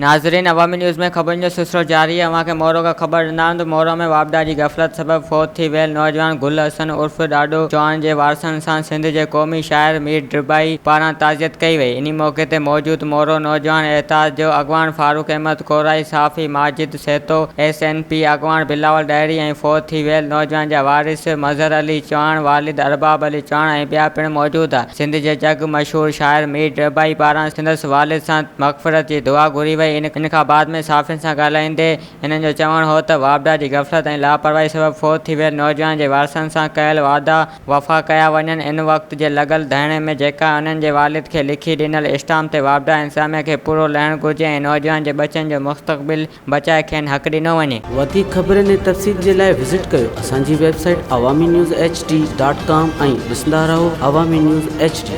ناظرين عوامي نيوز ۾ خبرن جو سلسلو جاري آهي اوهان کي مورو کان خبر ڏيندا آهيون ته مورو ۾ واپڊا جي غفلت سبب فوت ٿي ويل نوجوان گل حسن عرف ڏاڏو چوهاڻ جي وارثن سان سنڌ جي قومي شاعر مير ڊرٻائي پاران تعزيت ڪئي وئي انهي موقعي تي موجود مورو نوجوان احتجاج جو اڳواڻ فاروق احمد ڪورائي، صحافي Majid Sahto, S N P اڳواڻ بلاول ڏاهري ۽ فوت ٿي ويل نوجوان جا وارث مظهر علي چوهاڻ، والد ارباب علي چوهاڻ ۽ ٻيا پڻ موجود ها. سنڌ جي جڳ مشهور شاعر مير ڊرٻائي پاران سندس والد سان مغفرت جي دعا گهري وئي. ان کان بعد ۾ صحافين سان ڳالهائيندي هنن جو چوڻ هو ته واپڊا جي غفلت ۽ لاپرواهي سبب فوت ٿي ويل نوجوان جي وارثن سان ڪيل وعدا وفا ڪيا وڃن، ان وقت جي لڳل ڌرڻي ۾ جيڪا انهن جي والد کي لکي ڏنل اسٽامپ تي واپڊا انتظاميا کي پورو لهڻ گهرجي ۽ نوجوان جي ٻچن جو مستقبل بچائي کين حق ڏنو وڃي. وڌيڪ خبرن ۽ تفصيل جي لاء وزٽ ڪيو اسان جي website Awami news H D dot com ۽ ڏسندا رهو عوامي نيوز ايڇ ڊي.